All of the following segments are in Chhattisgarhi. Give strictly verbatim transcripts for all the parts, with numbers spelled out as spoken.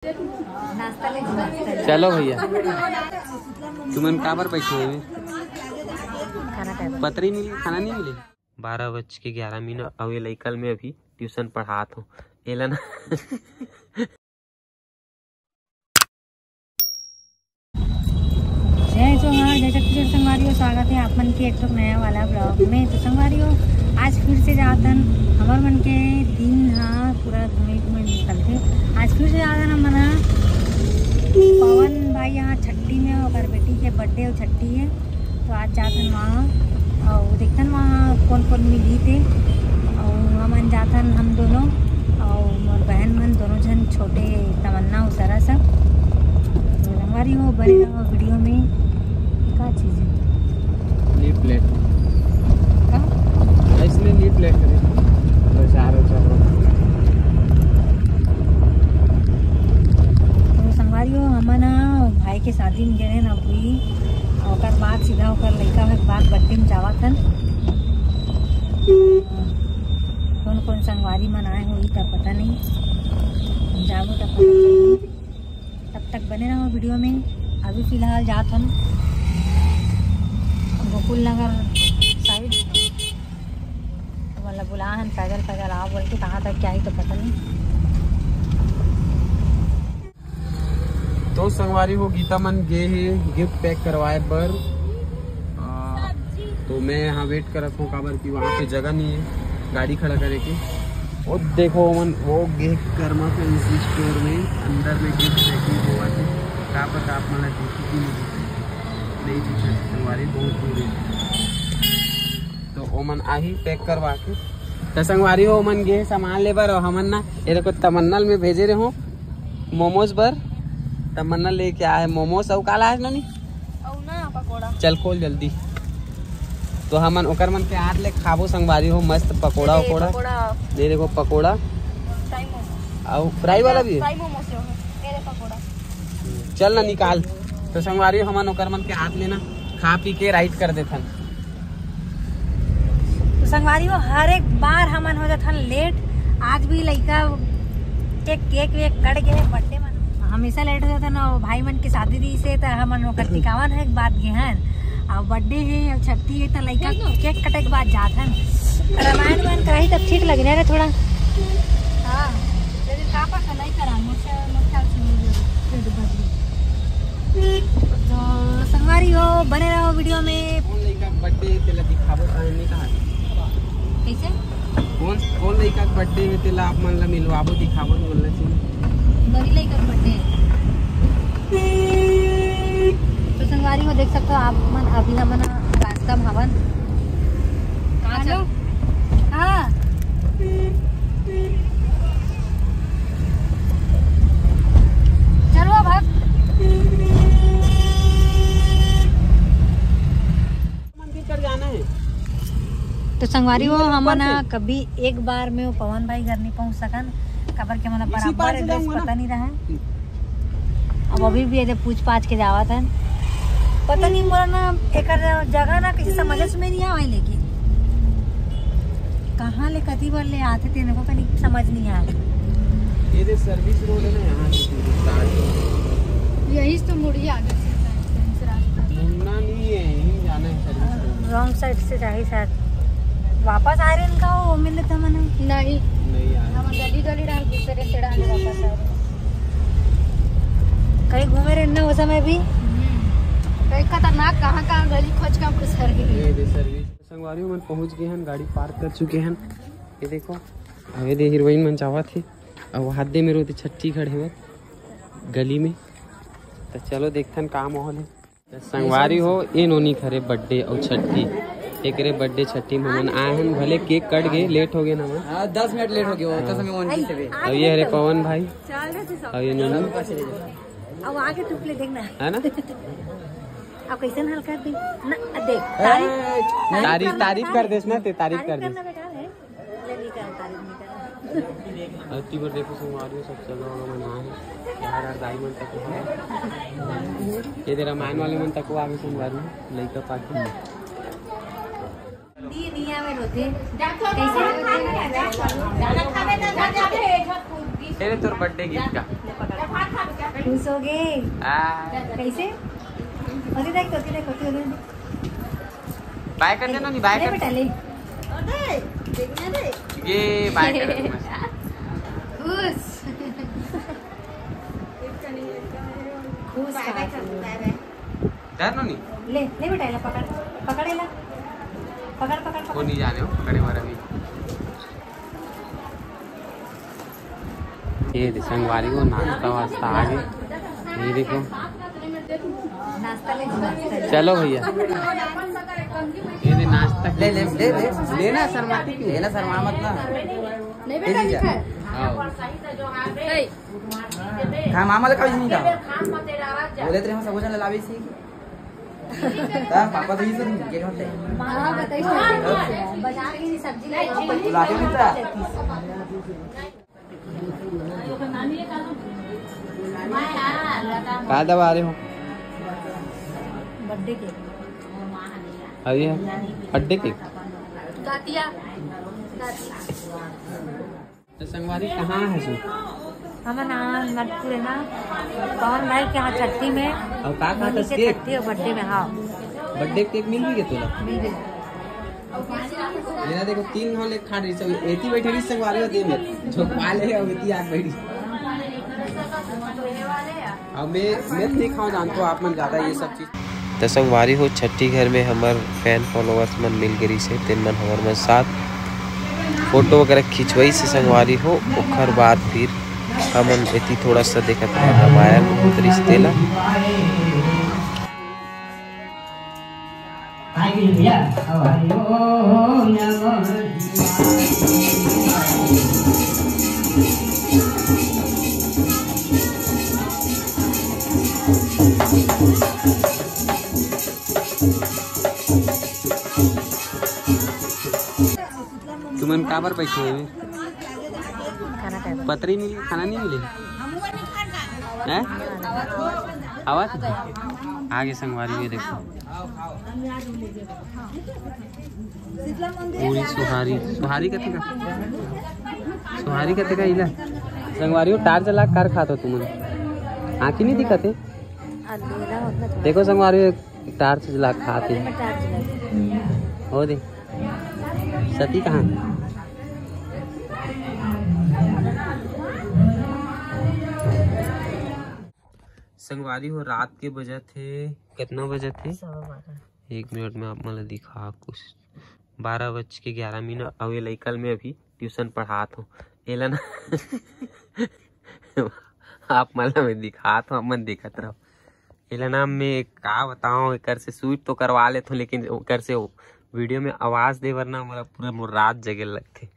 चलो भैया, तुमन काबर बैठे हो? पतरी मिली, खाना नहीं मिले। बारह बज के ग्यारह मिनट, अउ ये लइका ल मैं अभी ट्यूशन पढ़ात हूँ, एला ना। जय जोहार, जय छत्तीसगढ़ संगवारी हो, स्वागत है आप मन के एक ठो नया वाला ब्लॉग में। तो संगवारी हो, आज फिर से जातन, हमर मन के दिन हा पूरा घूमे घूमे निकलथे। आज फिर से जातन हमन हा पवन भाई यहाँ छट्ठी में, ओकर बेटी के बर्थडे अउ छट्ठी है, तो आज जातन वहाँ अउ देखतन वहाँ कौन कौन मिली थे, अउ हमन जातन हम दोनों अउ मोर बहन मन दोनों झन, छोटे तमन्ना अउ सरस। तो संगवारी हो, बने रहो वीडियो में। ये का चीज है? Leaf blade. का? इसमें लीफ ब्लेड करे। तो चारों चारों। तो संगवारी हो, हमन ह भाई के शादी में गए ना अभी, ओकर बाद सीधा ओकर लइका के बाद बर्थडे में जावत हन। कौन कौन संगवारी मन आए होही त पता नहीं, जाबो त पता चलही। तब तक बने रहो वीडियो में। अभी फिलहाल जात हन गोकुल नगर साइड, तो मतलब बुला हन पैदल पैदल आओ बोल के, कहाँ तक क्या ही तो पता नहीं। तो संगवारी हो, गीता मन गे हे गिफ्ट पैक करवाए बर। आ, तो मैं यहाँ वेट करत हूँ, काबर कि वहाँ पे जगह नहीं है गाड़ी खड़ा करे के। वो देखो मन, वो गे कर्मा फैंसी स्टोर में, अंदर में गिफ्ट पैकिंग होवत हे। का पता आप मन ला दिखी कि नहीं दिखी, नहीं दिखी संगवारी, बहुत दूर है। तो ओमन आही पैक करवा के। तो संगवारी हो, ओमन गे सामान ले बर, अउ हमन ना, ये देखो तमन्ना ल मैं भेजे रहे हूँ मोमोज बर, तमन्ना लेके आए मोमोज। अउ का लाए नोनी? अउ ना पकोड़ा। चल खोल जल्दी। तो हमन ओकर मन के हाथ ले खाबो संगवारी हो, मस्त पकोड़ा ये वकोड़ा। पकोड़ा। ये देखो पकोड़ा। फ्राई मोमोज। अउ फ्राई वाला भी है? फ्राई मोमोज जो है। ये ले पकोड़ा। चल ना निकाल। तो संगवारी हो, हमन ओकर मन के हाथ ले ना खा पी के राइड कर देथन। तो संगवारी हो, हर एक बार हमन हो जाथन लेट। आज भी लइका के केक वेक कट गए बर्थडे मन, हमेशा लेट हो जाथन। अउ भाई मन के शादी रहिस हे त हमन ओकर टिकावन है एक बात गे हन, अउ बर्थडे है अउ छट्ठी है त लइका केक कटे के बाद जाथन। रामायण वायन कराही तब ठीक लगे ना रे थोड़ा। हाँ, लेकिन का पता नहीं करा, मोर से, मोर ख्याल से नहीं लगे। तो संगवारी हो, बने रहो वीडियो में। कौन लइका के बर्थडे हे तेला दिखाबो, कहे नहीं कहा। कैसे? कौन, कौन लइका के बर्थडे हे तेला आप मन ला मिलवाबो, दिखाबो नहीं बोलना चाहिए। बड़ी लइका के बर्थडे हे। तो संगवारी हो, देख सकते हो आप मन, अभी हमन रास्ता में हवन। कहाँ चल? हाँ। चलो अब। मंदिर चढ़ जाना है। तो संगवारी हो, हमन ह कभी एक बार में वो पवन भाई घर नहीं पहुंच सकन, काबर के हमन ला बराबर एड्रेस पता नहीं रहा। अब अभी भी एदे पूछ पाछ के जावत हन। पता नहीं मोला ना एकर जगह ना किसी समझ में नहीं आवे, लेकिन कहाँ ले कति बार ले आते तेरे को कहीं समझ नहीं आया। ये दे सर्विस रोड है ना, यहाँ से स्टार्ट हो। यही तो मुड़ी आगे से रास्ता। मुड़ना नहीं है, यहीं जाना है सर्विस रोड। रॉन्ग साइड से जाही शायद। वापस आ रहे इनका वो मिले था मैंने। नहीं। नहीं आ रहे। हम गली गली डाल दूसरे से डाल वापस आ रहे। कहीं घूमे रहे ना वो समय भी। हम्म। कहीं खतरनाक कहाँ कहाँ गली खोज का घुस कर गए। ये दे सर्विस। संगवारी मन पहुंच गए हैं, गाड़ी पार्क कर चुके हैं। ये देखो, अबे दे हीरोइन मन जावत हे, अब हाथ दे में रोते छट्ठी खड़े हुए गली में। तो चलो देखथन का माहौल है। संगवारी हो, ए नोनी खरे बर्थडे अउ छट्ठी, एकरे बर्थडे छट्ठी में हमन आए हन, भले केक कट गए, लेट हो गए ना हमन। हाँ, दस मिनट लेट हो गए, वो तो समय वन से भी। अब ये हरे पवन भाई, अब ये नोनी। अब आगे टूट ले देखना है ना। अब कैसे हल कर दी ना, देख, तारीफ, तारीफ, तारीफ कर देस ना, ते तारीफ कर देस। करना बेकार है। ले, नहीं कर, तारीफ नहीं कर। अति बर देखो संगवारी हो, सब चलो, हम ना है। यार, यार, दाई मन तक है। ये दे रामायण वाले मन तक आगे संगवारी, लइका पाके। दी, दिया में रोते। कैसे? तेरे तोर बर्थडे गिफ्ट का। खुश हो गए। आ, कैसे? ओती देख, ओती देख, ओती देख। बाय कर देना, नहीं बाय ले कर। बेटा, ले। ये बाय कर देना। खुश। खुश बाय बाय कर दो, बाय बाय। डर नो नहीं। ले, ले बेटा, इला पकड़, पकड़ इला। पकड़, पकड़, वो पकड़। नहीं जाने हो, पकड़े वाला भी। ये दे संगवारी हो, नाश्ता वास्ता आ गए। ये देखो। नाश्ता ले, नाश्ता ले। चलो भैया। ये दे नाश्ता। ले, ले, ले, ले। लेना शर्मा, लेना शर्मा मत ना। नहीं बेटा, नहीं खाए। आओ। नहीं। खा, मामा ले खाओ, नहीं खाओ। बोले तेरे हम सब जन लावे सी। ता पापा तो ये सब गेट होते हैं। हाँ, बताइए। बाजार की सब्जी ले आओ। लाके मिलता। का दबा रहे हो? Birthday cake. अरे, बर्थडे केक। गातिया। गातिया। तो संगवारी कहाँ है तू? हमन आज नटपुर है ना, पवन भाई के यहाँ छट्ठी में। और का खात हस केक? छट्ठी और बर्थडे में, हाँ। बर्थडे केक मिल भी गया तोला? मिल गया। मेरा देखो तीन घाव ले खा रही सब, एती बैठी रही संगवारी होती है, जो पा ले और एती आग बैठी। अब मैं, मैं नहीं खाओ जानता हूँ, आप मन ज्यादा ये सब चीज। त संगवारी हो, छट्ठी घर में हमर फैन फॉलोअर्स मन मिल गए से, तेन मन हमर मन साथ फोटो वगैरह खिंचवाई से संगवारी हो। ओखर बाद फिर हमन एती थोड़ा सा देखत रहे रामायण रिश्ते ला। तुमन काबर बैठे हो? पतरी मिली, खाना नहीं मिले? हैं? आवाज आगे संगवारी में देखो। पूरी सुहारी, सुहारी कथे का? सुहारी कथे का इला? संगवारी हो, टार्च ला कर खात हो तुमन। आँखी नहीं दिखत है? देखो संगवारी, टार्च ला खात है। हो दे। सती कहाँ? संगवारी हो, रात के बजत हे, कितना बजत हे? सवा बारह। एक मिनट में आप मन ला दिखा कुछ। बारह बज के ग्यारह मिनट। अउ ये लइका ल मैं अभी ट्यूशन पढ़ात हूँ। एला ना आप मन ला मैं दिखात हूँ, आप मन देखत रहो। एला ना मैं का बताओ, एकर से स्वीट तो करवा लेत हूँ, लेकिन ओकर से वीडियो में आवाज दे बर ना मोला पूरा मोर रात जगे लगथे।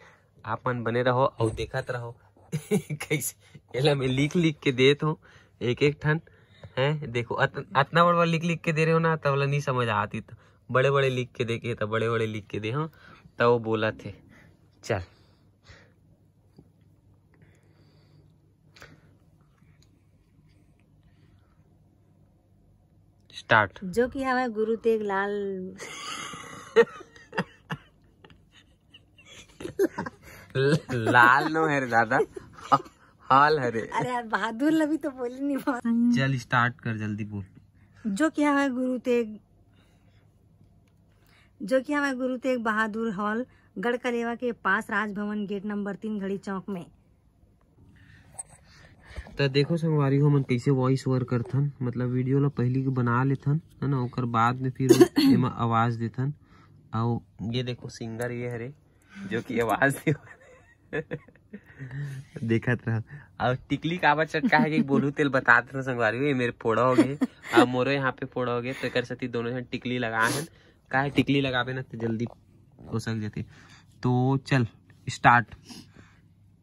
आप मन बने रहो अउ देखत रहो। कैसे एला मैं लिख लिख के देत हूँ एक एक ठन। हैं, देखो अत-, अतना बड़ बड़ लिख लिख के दे रहे हो ना, तब ला नहीं समझ आती। तो बड़े बड़े लिख के देखे, तो बड़े बड़े लिख के दे हो, तब वो बोला थे। चल। स्टार्ट। जो कि हवय गुरु तेग लाल। लाल नो है रे दादा, हाल है रे। अरे यार, बहादुर लभी तो बोली नहीं बात। चल, स्टार्ट कर, जल्दी बोल। जो कि हवय गुरु तेग, जो कि हवय गुरु तेग बहादुर हॉल, गढ़ कलेवा के पास, राजभवन गेट नंबर तीन, घड़ी चौक में। त देखो संगवारी हो, हमन कैसे वॉइस ओवर करथन, मतलब वीडियो ला पहली के बना लेथन, है ना, ओकर बाद में फिर एमा आवाज देथन। अउ ये देखो सिंगर ये हरे, जो कि आवाज दे देखत रह। अउ टिकली काबर चटका है कि बोलू तेल बता देथन संगवारी हो, ये मेरे फोड़ा हो गए, अब मोरो यहाँ पे फोड़ा हो गए, तो एकर सेती दोनों झन टिकली लगा हन। का है, टिकली लगाबे ना तो जल्दी हो सक जाते। तो चल स्टार्ट,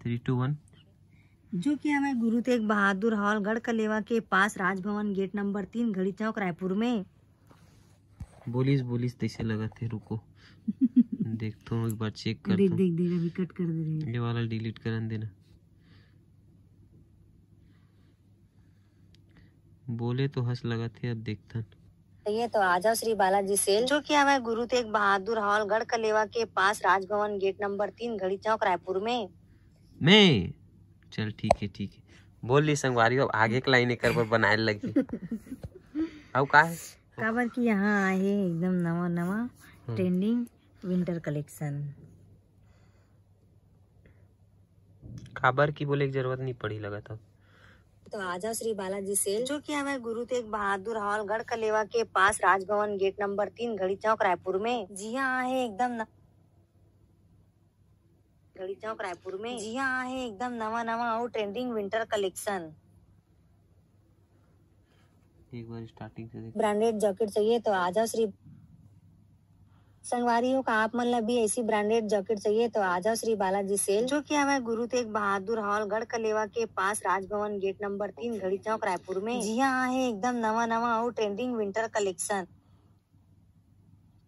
थ्री टू वन। जो कि हमें गुरु तेग बहादुर हॉल, गढ़ कलेवा के पास, राजभवन गेट नंबर तीन, घड़ी चौक, रायपुर में। बोलिस बोलिस तैसे लगत है, रुको। देखता हूँ एक बार, चेक करता देख हूँ। देख देख, अभी कट कर दे रहे हैं। ये वाला डिलीट करन देना। बोले तो हंस लगत है, अब देखथन। ये तो आ जाओ श्री बालाजी सेल। जो कि हमें गुरु तेग बहादुर हॉल, गढ़ कलेवा के पास, राजभवन गेट नंबर तीन, घड़ी चौक, रायपुर में। मैं चल ठीक है, ठीक है। बोल ली संगवारी हो, अब आगे के लाइन एकर बर बनाए लगही। अउ का है? काबर कि यहाँ आए हे एकदम नवा नवा ट्रेंडिंग विंटर कलेक्शन। काबर की बोले के जरूरत नहीं पड़ी लगत अब। तो आजा श्री बालाजी सेल, जो कि हमें गुरु तेग बहादुर हॉल गढ़ कलेवा के पास राजभवन गेट नंबर तीन घड़ी चौक रायपुर में। जी हाँ, आहे एकदम न... घड़ी चौक रायपुर में। जी हाँ, आहे एकदम नवा नवा अउ ट्रेंडिंग विंटर कलेक्शन। एक बार स्टार्टिंग से देख। ब्रांडेड जैकेट चाहिए तो आजा श्री संगवारी हो का आप मन ला भी ऐसी ब्रांडेड जैकेट चाहिए तो आजा श्री बालाजी सेल, जो कि हमें गुरु तेग बहादुर हॉल गढ़ कलेवा के पास राजभवन गेट नंबर तीन घड़ी चौक रायपुर में। जी हाँ, आहे एकदम नवा नवा अउ ट्रेंडिंग विंटर कलेक्शन।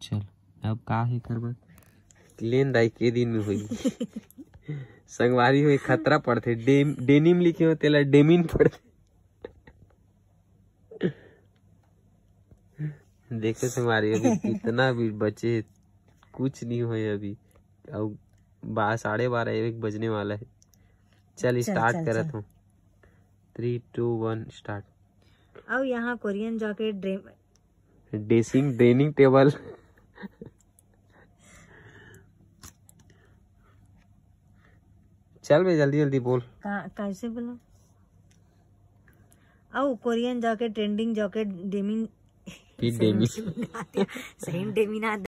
चल, अब का है करबा? लेन दाई के दिन में होई। संगवारी हो, एक खतरा पड़थे। डेम-, डेनिम लिखे हो, तेला डेमिन पड़थे। देखे संगवारी, अभी कितना भी बचे, कुछ नहीं होए अभी। अब बा-, साढ़े बारह, एक बजने वाला है। चल, चल, स्टार्ट चल, करत चल। हूँ। Three, two, one, start. अब यहाँ कोरियन जैकेट, ड्रेम ड्रेसिंग, डाइनिंग टेबल। चल बे, जल्दी जल्दी बोल। का, कैसे बोलो? अउ Korean jacket, trending jacket, denim फिर डेमिन। सही में डेमिन आ